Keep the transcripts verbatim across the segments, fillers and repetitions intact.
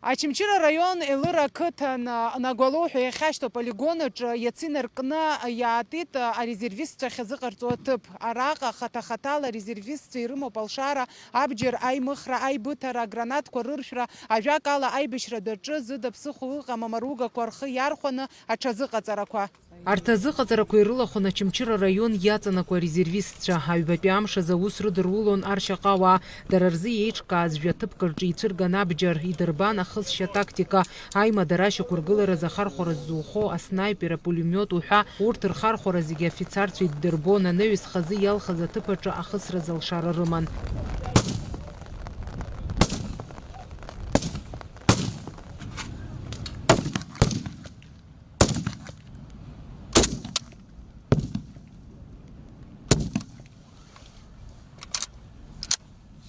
Очамчыра араион Елыра ақыҭан, Нагәалоу ҳәа иахьашьҭоу аполигон аҿы иацы инаркны иаатит арезервистцәа ахьазыҟарҵо аҭыԥ. Араҟа хаҭа-хаҭала арезервистцәа ирымоуп алшара, абџьар аимыхра, аибыҭара, агранатқәа рыршәра, ажәакала, аибашьратә аҿы зыда ԥсыхәа ыҟам амаругақәа рхы иархәаны аҽазыҟаҵарақәа. Арҭ азыҟаҵарақәа ирылахәын Очамчыра араион иаҵанакуа арезервистцәа. Аҩбатәи амш азы аус рыдырулон аршьаҟауаа. Дара рзы еиҿкааз жәа-ҭыԥк рҿы ицәырган абџьар, идырбан ахысшьа тактика, аимадара ашьақәыргыларазы ахархәара ззухо аснаипер, апулемиот уҳәа, урҭ рхархәара зегьы афицарцәа иддырбон, анаҩс хазы иалхыз аҭыԥ аҿы ахысра залшара рыман.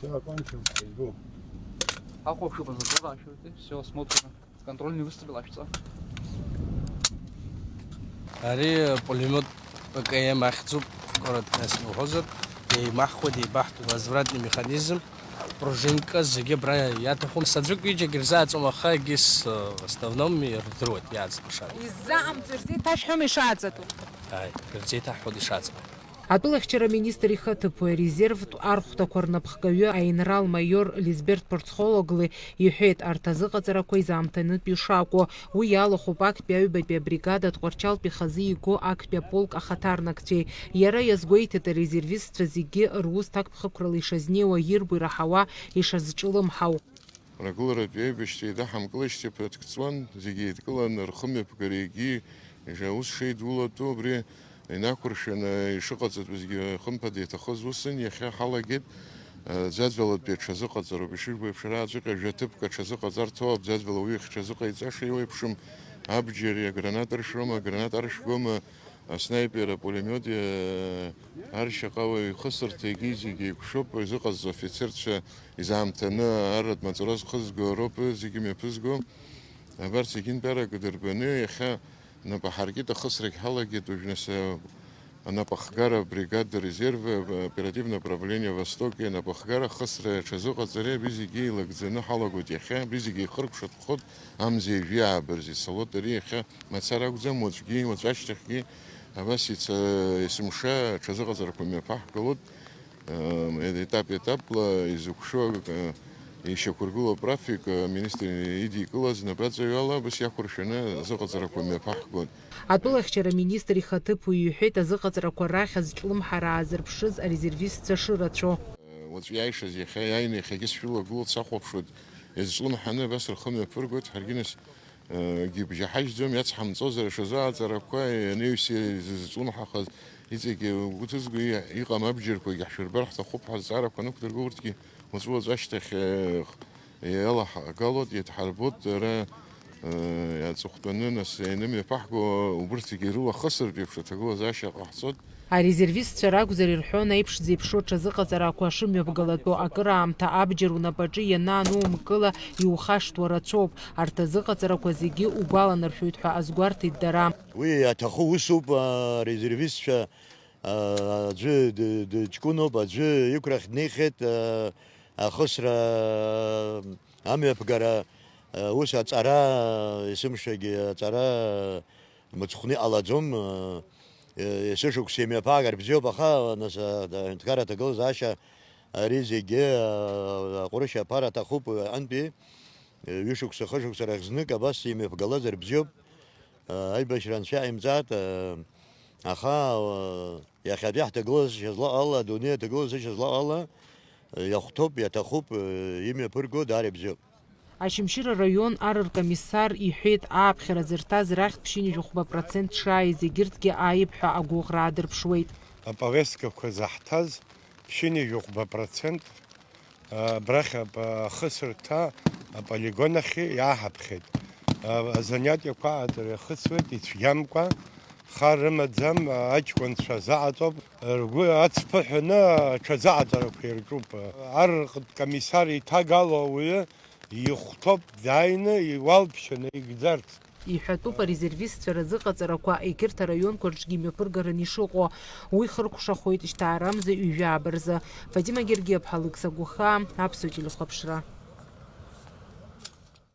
Всё, окончил стрельбу. Ахәаԥшып, затвор ашәыртит, всё, смотрим. Контрольный выстрел ашәҵа. Ари пулемиот П К М ахьӡуп, коротко сымҳәозар, еимаҳхуеит, еибаҳтәуп, возвратный механизм. Пружинка зегьы абра иаҭахым, саӡәык ҩыџьагь ирзааӡом, аха егьыс, э, в основном ирдыруеит иааӡбаша. Иззаамҵо ирзеиҭашәҳәома ишааӡатәу? Ааи, ирзеиҭаҳҳәоит ишааӡбо. Атәылахьчара аминистр ихаҭыԥуаҩ, арезервтә архәҭақәа рнапхгаҩы аинрал-маиор Лизберт Порцхологлы иҳәеит, арҭ азыҟаҵарақәа изаамҭанытәи шакәу. Уи иалахәуп актәи аҩбатәи абригада Тҟәарчалтәи хазы игоу актәи аполк ахаҭарнакцәеи. Иара иазгәеиҭеит, арезервистцәа зегьы рус ҭакԥхықәрала ишазнеиуа ирбо, ираҳауа, ишазҿлымҳау. Рагыларатәи аибашьцәа еидаҳамкылашьҭи ԥыҭк ҵуан, зегьы еидкыланы рхымҩаԥгара егьи аус шеидулатәу абри инақәыршәаны ишыҟаҵатәызгьы хымԥада иаҭахыз усын, иахьа ҳалагеит. Ӡәаӡәалатәи аҽазыҟаҵароуп, ишыжәбо еиԥш, арааҵәҟьа жәа-ҭыԥк аҽазыҟаҵарҭоуп, ӡәаӡәала уи ахьҽазыҟаиҵаша еиуеиԥшым, абџьари аграната ршәрома, аграната аршәгома, аснаипер, апулемиоти, аршьаҟауаҩ ихысырҭа, егьи зегьы еиқәшоуп, изыҟазҵо афицерцәа изаамҭаны арратә маҵура зхызго роуп зегьы мҩаԥызго. Абарҭ зегьынтәарак дырбаны, иахьа нап аҳаркит, ахысрагь ҳалагеит, уажә нас, а, анапахгара бригада резерва, оперативное управление Востоки, анапахгара ахысра аҽазыҟаҵареи абри зегьы еилагӡаны ҳалагоит иахьа, абри зегьы еихыркәшатәхоит, амза ҩажәи ааба рзы ицалоит ари иахьа. Мацара акәӡам, уаҵәгьы, уаҵәашьҭахьгьы абас ица-, есымша аҽазыҟаҵарақәа мҩаԥаҳгалоит, э, етап-етапла изықәшәо, э, ишьақәыргылоу апрафик, э, аминистр идикылаз напаҵаҩала абас иақәыршәаны азыҟаҵарақәа мҩаԥаҳгоит. Атәылахьчара аминистр ихаҭыԥуаҩ иҳәеит, азыҟаҵарақәа рахь азҿлымҳара аазырԥшыз арезервистцәа шырацәоу. Э, уаҵәы иааишаз иахьа иааины иахьагьы сшәылагылоуп, сахәаԥшуеит, иазҿлымҳаны абас рхы мҩаԥыргоит, ҳаргьы нас Гьыбжьаҳажьӡом, иацҳамҵозар, аҽазыҟаҵарақәа, анаҩс изызҿлымҳахаз иҵегьы угәы ҭызго, иҟам абџьарқәагьы ҳшәырбар ҳҭахуп ҳәа азҵаарақәа анықәдырго, урҭгьы уаҵәы-уаҵәы ашьҭахь, э, иалаҳгалоит, иадҳарбоит, ара, э, аҵыхәтәаны, нас, ианымҩаԥаҳго, убырҭгьы рылахысыртә еиԥш аҭагылазаашьа ҟаҳҵоит. Арезервистцәа ракәзар, ирҳәон, аиԥш зеиԥшу аҽазыҟаҵарақәа шымҩаԥгалатәу, акыраамҭа абџьар унапаҿы ианаанумкыла иухашҭуа рацәоуп. Арҭ азыҟаҵарақәа зегьы угәаланаршәоит ҳәа азгәарҭеит дара. Уи иаҭаху усуп, арезервистцәа, а, аӡәы ды-, дыҷкәыноуп, аӡәы иқәрахь днеихьеит, а, ахысра, амҩаԥгара, а, ус аҵара, есымшагьы аҵара мыцхәны иҟалаӡом, э, э, есышықәса имҩаԥаагар бзиоуп, аха, нас, а, аҳәынҭқарра аҭагылазаашьа ари зегьы, а, аҟәрышь аԥара аҭахуп, уи аҟынтәи, э, ҩышықәса, хышықәса рахь знык абас имҩаԥгалазар бзиоуп, а, аибашьра анцәа иҟаимҵааит, а, аха, а, иахьатәи ҳҭагылазаашьа злаҟала, адунеи аҭагылазаашьа злаҟала, э, иахәҭоуп, иаҭахуп, э, имҩаԥырго даара ибзиоуп. Очамчыра араион ар ркомиссар иҳәеит, ааԥхьара зырҭаз рахьтә ԥшьынҩажәи хәба процент шааиз, егьырҭгьы ааип ҳәа агәыӷра аадырԥшуеит. Аповесткақәа заҳҭаз ԥшьынҩажәи хәба процент, а, абрахь ап-, ахысырҭа аполигон ахь иааҳаԥхьеит. А, азанятиақәа аҟаҵара иахысуеит ицәгьамкәа, хар рымаӡам, а, аҷкәынцәа азаҟаҵоуп, ргәы ацԥыҳәаны аҽазыҟаҵарақәа ирҿуп. Ар рҟынтә комиссар иҭагало ауаҩы Ихәҭоуп, дааины иуалԥшьаны игӡарц. Иҳәатәуп, арезервистцәа рзыҟаҵарақәа егьырҭ араионқәа рҿгьы имҩаԥыргараны ишыҟоу. Уи хыркәшахоит жьҭаарамза ҩажәи ааба рзы. Фатима Гергиаԥҳа, Алықьса Гәахаа, Аԥсуа телехәаԥшра.